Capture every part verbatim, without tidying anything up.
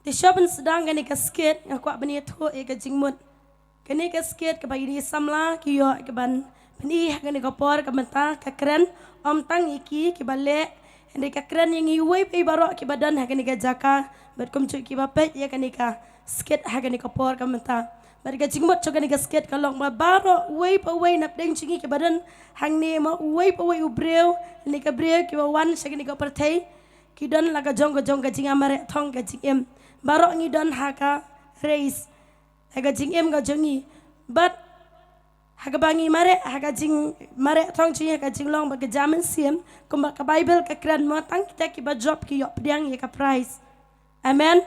Te shuwa ban sdang kane ka skit, nga kwah ban ïathuh ïa ka jingmut. Kane ka skit kaba ïa ki samla ki ïoh kaban pyni ha kane ka por ka mynta, ka kren ym tang ïa ki kiba leh, hynrei ka kren ïa ngi uwei pa uwei baroh kiba don ha kane ka jaka, bad kumjuh kiba peit ïa kane ka skit ha kane ka por ka mynta. Bad ka jingmut jong kane ka skit ka long ba baroh uwei pa uwei napdeng jong ngi kiba don hangne, ma uwei pa uwei u briew, kane ka briew kiba wan sha kane ka pyrthei, ki don la ka jong ka jong ka jingïamareh thong ka jingim. Baroh ngi don ha ka race, ha ka jingim ka jong ngi. Bad ha kaba ngi mareh, ha ka jingmareh thong jong ngi, ha ka jinglong bad ka jingïamareh mynsiem, kumba ka Baibl ka kren, mo tang kita kiba jop ki ïoh pdiang ïa ka prize. Amen.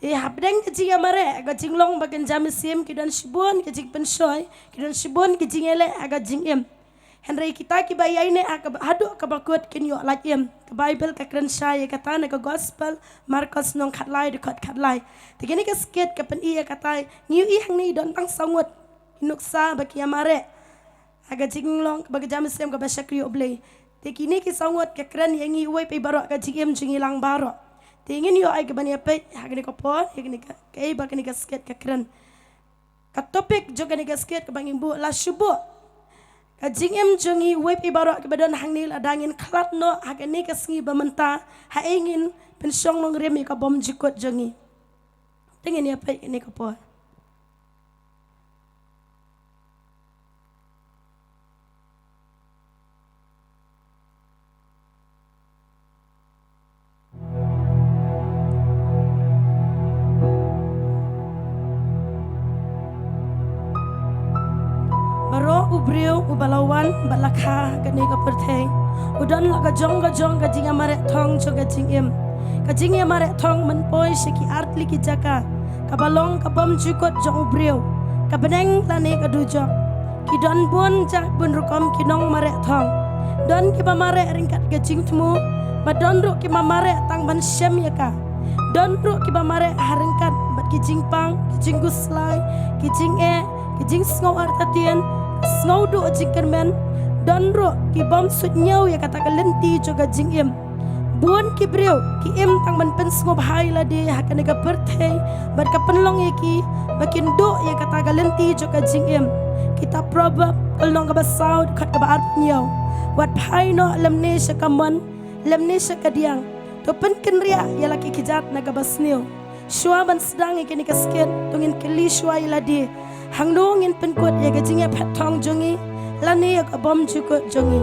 Te hapdeng ka jingïamareh, ka jinglong bad ka jingïamareh mynsiem, ki don shibun ka jingpynshoi, ki don shibun ka jingïaleh ha ka jingim. Hynrei kita kiba ïaineh ha kaba, haduh kaba kut kin ïoh lait im. Ka Baibl ka kren shai ïa kata na ka Gospel Markos lynnong khatlai, dkhot khatlai. Te kane ka skit ka pyni ïa kata, ngi ïohi hangne don tang saw ngut ki nuksa ba ki ïamareh ha ka jinglong bad ka jingïamareh mynsiem kaba shakri ïa U Blei. Te kine ki saw ngut ka kren ïa ngi uwei pa uwei baroh, ka jingim jong ngi lang baroh. Te ngin ïoh ai kaban ïa peit ha kane ka por, ïa kane ka, kaei ba kane ka skit ka kren. Ka topic jong kane ka skit kaba ngin buh la shu buh: Ka jingim jong ngi uwei pa uwei baroh kiba don hangne, lada ngin khlad noh ha kane ka sngi ba mynta, haei ngin pynshong nongrim ïa ka bymjukut jong ngi. Te ngin ïa peit kane ka por. Baroh u briew uba la wan bad la kha ha kane ka pyrthei, u don la ka jong ka jong ka jingïamareh thong jong ka jingim. Ka jingïamareh thong mynpoi sha ki artylli ki jaka, kaba long ka bymjukut jong u briew, ka bneng lane ka dujok. Ki don bun jait bun rukom ki nongmareh thong. Don kiba mareh ryngkat ka jingthmu, bad don ruh kiba mareh tang ban shem ïa ka. Don ruh kiba mareh ha ryngkat bad ki jingpang, ki jingkhuslai, ki jingeh, ki jingsngew artatien, sngew duh jingkyrmen. Don ruh ki bym suidñiew ïa kata ka lynti jong ka jingim. Bun ki briew ki im tang ban pynsngewbha ïa lade ha kane ka pyrthei, bad ka pynlong ïa ki ba kin duh ïa kata ka lynti jong ka jingim. Kitab Proverb ka lynnong kaba saw, dkhot kaba arphew hynñiew: Wat phai noh lymne sha ka mon, lymne sha ka diang, to pynkynriah ïa la ki kjat na kaba sniew. Shuwa ban sdang ïa kane ka skit, to ngin kylli shuwa ïa lade, hangno ngin pynkut ïa ka jingïaphet thong jong ngi, lane ïa ka bymjukut jong ngi.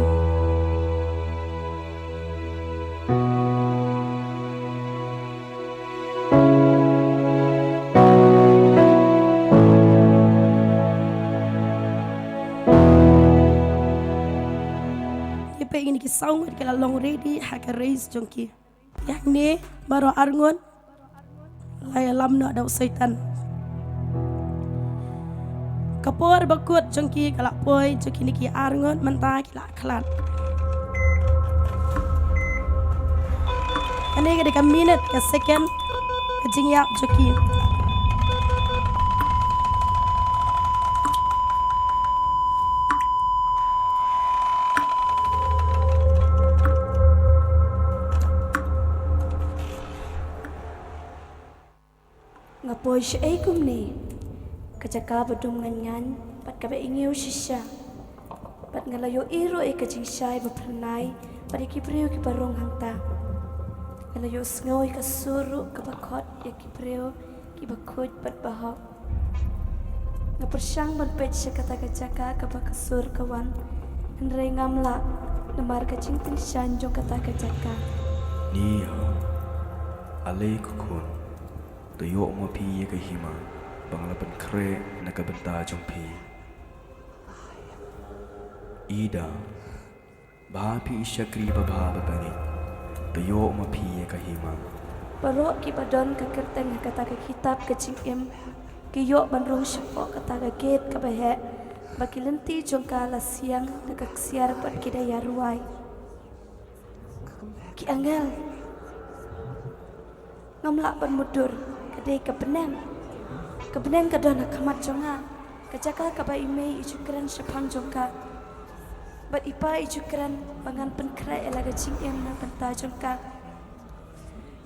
Ïa peit, kine ki saw ngut ki la long ready ha ka race jong ki. Ïa kine baroh ar ngut la ïalam noh da u Soitan. Ka por ba kut jong ki ka la poi, jong kine ki ar ngut mynta ki la khlad. Kane ka dei ka minit, ka second, ka jingïap jong ki. Nga poi shaei kumne? Ka jaka ba dum ngaiñ ngaiñ bad kaba ingiew shisha. Bad nga la ïohi ruh ïa ka jingshai ba phyrnai bad ïa ki briew kiba rung hangta. Nga la ïohsngew ïa ka sur ruh kaba khot ïa ki briew kiba khuid bad ba hok. Nga pyrshang ban peit sha kata ka jaka kaba ka sur ka wan, hynrei ngam lah namar ka jingtyngshaiñ jong kata ka jaka. Nia, ale ko khun, to ïoh ma phi ïa ka hima ba nga la pynkhreh na ka bynta jong phi. Ida, ba phi i shakri babha ba bangeit, to ïoh ma phi ïa ka hima. Baroh kiba don ka kyrteng ha kata ka kitab ka jingim ki ïoh ban rung shapoh kata ka gate kaba heh, ba ki lynti jong ka la siang da ka ksiar bad ki da ïarwai. Ki angel. Ngam lah ban mutdur, ka dei ka bneng. Ka bneng ka don ha khmat jong nga, ka jaka kaba i mei i ju kren shaphang jong ka, bad i pa i ju kren ba ngan pynkhreh ïa la ka jingim na bynta jong ka.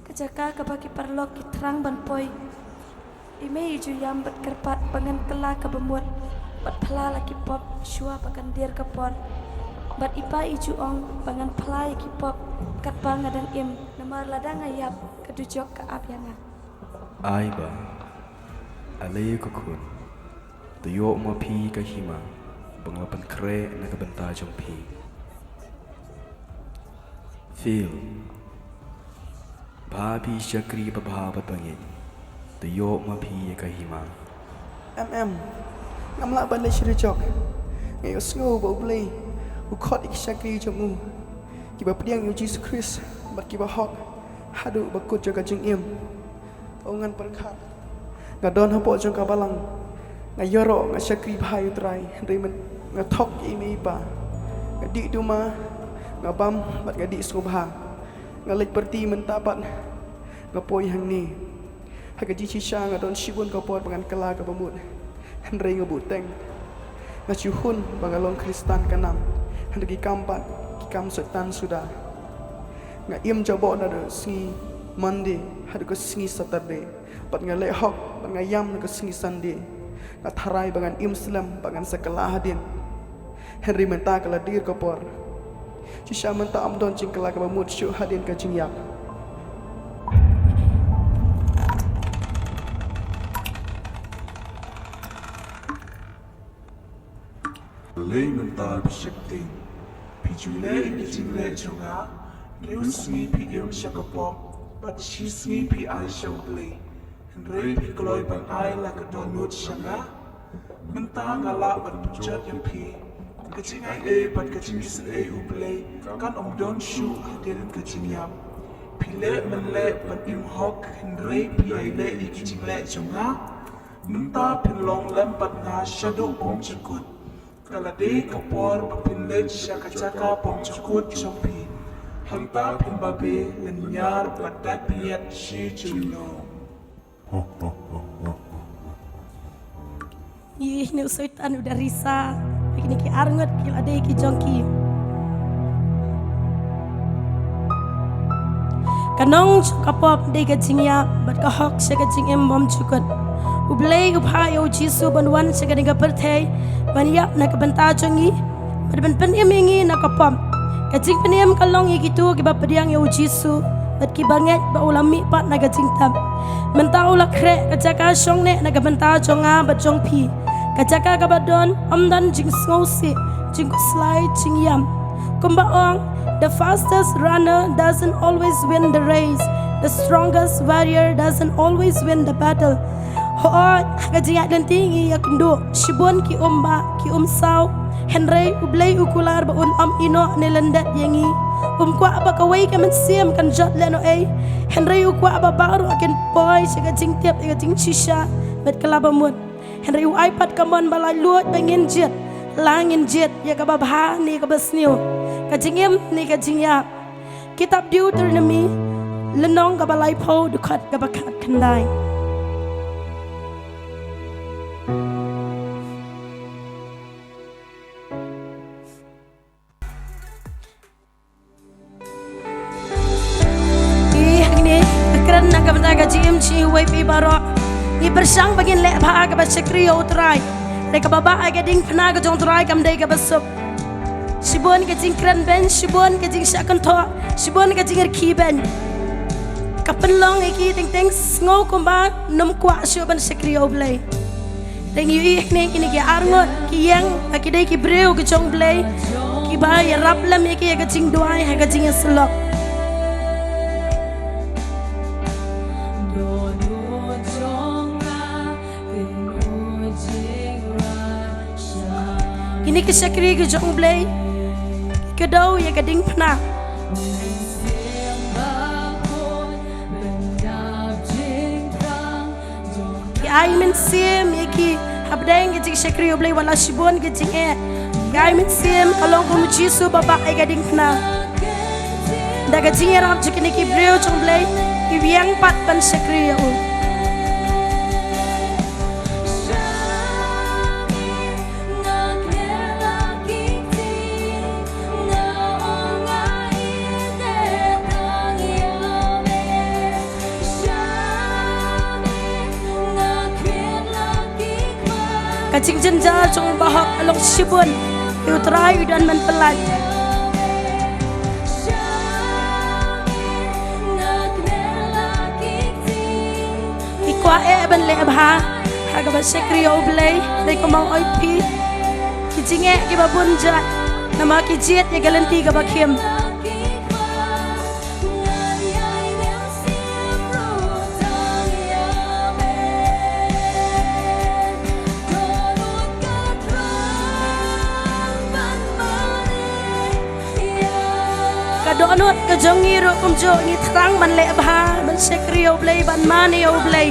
Ka jaka kaba ki paralok ki thrang ban poi. I mei i ju ïam bad kyrpad ba ngan kylla kaba mut bad phla la ki pop shuwa ba kan dier ka por. Bad i pa i ju ong ba ngan phla ïa ki pop katba nga dang im, namar lada nga ïap ka dujok ka ap ïa nga. Ai ba, ale ko khun. To ïoh ma phi ka hima ba nga la pynkhreh na ka bynta jong phi. Phil. Bha phi shakri babha bad bangeit. To ïoh ma phi ïa ka hima. Em em. Ngam lah ban leh shuh jok. Nga ïohsngew ba U Blei u khot ïa ki shakri jong u, kiba pdiang ïa U Jisu Khrist bad kiba hok haduh ba kut jong ka jingim. To ngan pyrkhat. Nga don hapoh jong ka balang. Nga ïaroh, nga shakri bha ïa U Trai, hynrei myn, nga thok ïa i mei i pa. Nga dih duma, nga bam bad nga dih sngewbha. Nga leit party mynta pat nga poi hangne. Ha ka jingshisha nga don shibun ka por ba ngan kylla kaba mut, hynrei nga buteng. Nga shu hun ba nga long Khristan ka nam, hynrei ki kam pat ki kam Soitan suda. Nga im jaboh naduh sngi Monday haduh ka sngi Saturday. Bad nga leh hok, bad nga ïam na ka sngi Sunday. Nga tharai ba ngan im slem, ba ngan sa kylla hadien. Hynrei mynta ka la dier ka por. Shisha mynta ym don jingkylla kaba mut shuh hadien ka jingïap. Lei mynta phi sheptieng. Phi ju leh ïa ki jingleh jong nga. Hynriew sngi phi im sha ka pop, bad shi sngi phi ai sha U Blei. Hynrei phi kloi ban ai la ka dohnud sha nga. Mynta nga lah ban pynjot ïa phi. Ka jingai ei bad ka jingisynei U Blei kan ym don shuh hadien ka jingïap. Phi leh men leh ban im hok, hynrei phi ïai leh ïa ki jingleh jong nga. Mynta phin long lem bad nga shaduh bymjukut. Ka la dei ka por ba phin leit sha ka jaka bymjukut jong phi. Hangta phin babe, lynñiar bad dat bniat shi junom. Ïa une u Soitan u da risa. Kine ki arngut ki la dei ki jong ki. Ka nong sha ka pop dei ka jingïap, bad ka hok sha ka jingim bymjukut. U Blei u phah ïa U Jisu ban wan sha kane ka pyrthei ban ïap na ka bynta jong ngi, bad ban pynim ïa ngi na ka pop. Ka jingpynim ka long ïa kito kiba pdiang ïa U Jisu, bad kiba ngeit ba u la mihpat na ka jingtep. Mynta u la khreh ka jaka shong neh na ka bynta jong nga bad jong phi. Ka jaka kaba don, ym don jingsngewsih, jingkhuslai, jingïam. Kumba ong, the fastest runner doesn't always win the race, the strongest warrior doesn't always win the battle. Hooid, ha ka jingïaid lynti ngi ïakynduh, shibun ki um bah, ki um saw. Hynrei U Blei u kular ba un ym ïehnoh ne lyndet ïa ngi. Um kwah ba kawei ka mynsiem kan jot lehnohei. Hynrei u kwah ba baroh kin poi sha ka jingtip ïa ka jingshisha bad ka la ba mut. Hynrei u ai pat ka mon ba laitluid ba ngin jied, la ngin jied ïa kaba bha ne kaba sniew, ka jingim ne ka jingïap. Kitab Deuteronomi, lynnong kaba laiphew, dkhot kaba khatkhyndai. Ïa kine, ka kren na ka bynta ka jingim jong uwei pa uwei baroh. Ngi pyrshang ba ngin leh bha kaba shakri ïa U Trai. Hynrei kaba bah ïa ka diengphna ka jong U Trai kam dei kaba suk. Shibun ka jingkren beiñ, shibun ka jingshah kynthoh, shibun ka jingrkhie beiñ. Ka pynlong ïa ki teng teng sngew kumba nym kwah shuh ban shakri ïa U Blei. Te ngi ïohi hangne kine ki arngut ki ïeng ba ki dei ki briew ki jong U Blei, kiba ïarap lem ïa ki ïa ka jingduwai ha ka jingïasyllok. Kine ki shakri ki jong U Blei ki kdew ïa ka diengphna. Ki ai mynsiem ïa ki hapdeng ka jingshakri U Blei wat la shibun ka jingeh. Ki ai mynsiem ka long kum U Jisu ba bah ïa ka diengphna. Da ka jingïarap jong kine ki briew jong U Blei, ki ïeng pat ban shakri ïa U. Ka jingjynjar jong u bahok ka long shibun. Ïa u Trai u don ban pynlait. Ki kwah eh ban leh bha ha kaba shakri ïa u Blei, dei kumba ong phi. Ki jingeh kiba bun jait, namar ki jied ïa ka lynti kaba khim. Ka dohnud ka jong ngi ruh kumjuh, ngi thrang ban leh bha, ban shakri ïa u Blei, ban mane ïa u Blei.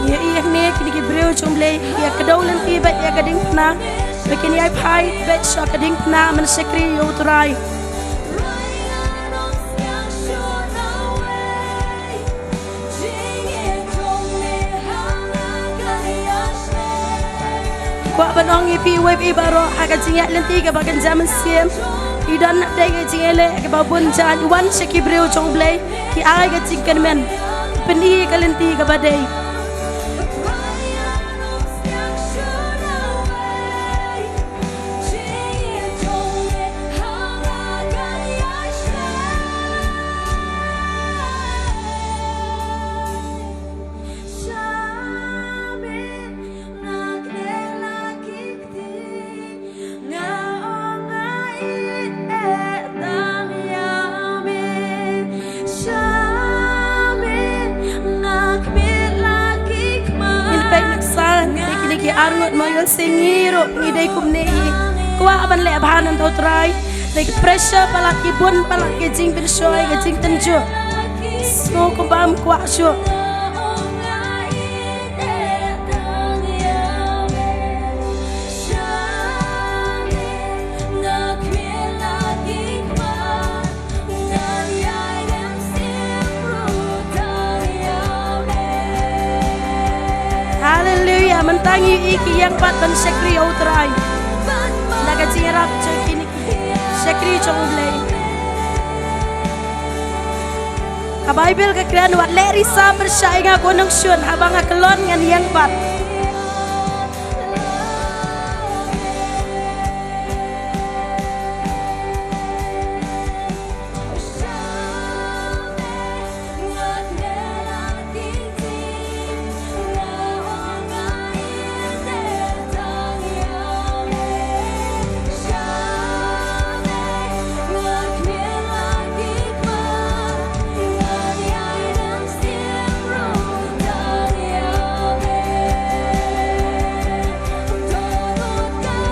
Ïa i hangne kine ki briew jong u Blei, ïa ka dei lynti bad ïa ka diengphna, ba kin ïai phai bad sha ka diengphna ban shakri ïa u Trai. Kwah ban ong ïa phi uwei pa uwei baroh ha ka jingïaid lynti kaba kynja mynsiem. I don na pdeng ka jingïaleh kaba bun jait, wan sha ki briew jong u Blei, ki ai ka jingkyrmen, pyni ka lynti kaba dei. Ngin peit nuksa, ïa kine ki arngut, mo, ïohsngew ruh ngi dei kumne hi. Kwah ban leh bha na bynta u Trai. Dei ki pressure palat, ki bun palat ki jingpynshoi, ki jingtynjuh. Sngewbha ym kwah shuh. Haleluia, mynta ngi ïohi ki ïeng pat ban shakri ïa u Trai. Na ka jingïarap jong kine ki shakri jong u Blei. Ka Baibl ka kren, wat leh risa pyrshah ïa nga ko nongshun, haba nga kyllon ngan ïeng pat.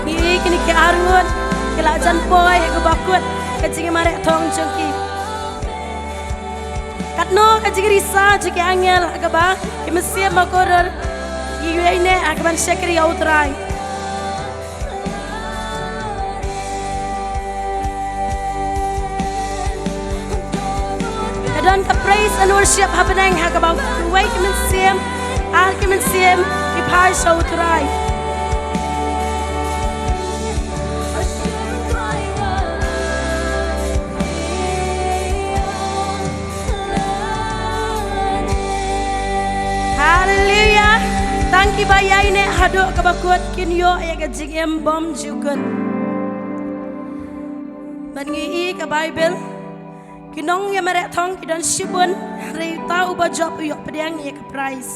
Ngi ïohi kine ki arngut ki la jan poi ha kaba kut ka jingmareh thong jong ki. Katno ka jingrisa jong ki angel ha kaba ki mynsiem bakhraw ki ïaineh ha kaban shakri ïa u Trai. Ka don ka praise and worship happening ha kaba uwei ki mynsiem, ar ki mynsiem ki phai sha u Trai. Haleluia. Tang kiba ïaineh haduh kaba kut kin ïoh ïa ka jingim bymjukut. Bad ngi ïohi ka Baibl, ki nongïamareh thong ki don shibun, hynrei uta uba jop u ïoh pdiang ïa ka prize.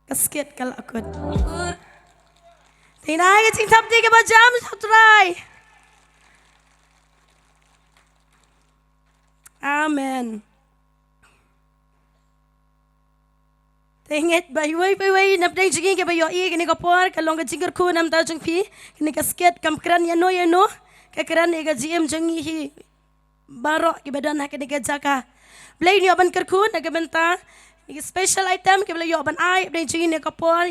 Ka skit ka la kut. Te ngi ai ka jingthap kti kaba jam sha u Trai. Amen. Te ngeit ba iwei pa iwei na pdeng jong ngi kiba ïohi kane ka por, ka long ka jingkyrkhu na bynta jong phi. Kane ka skit kam kren ïano ïano, ka kren ïa ka jingim jong ngi hi. baroh kiba don ha kane ka jaka. Balei ngin ïoh ban kyrkhu na ka bynta ki special item kiba la ïoh ban ai, balei jingin ïa ka por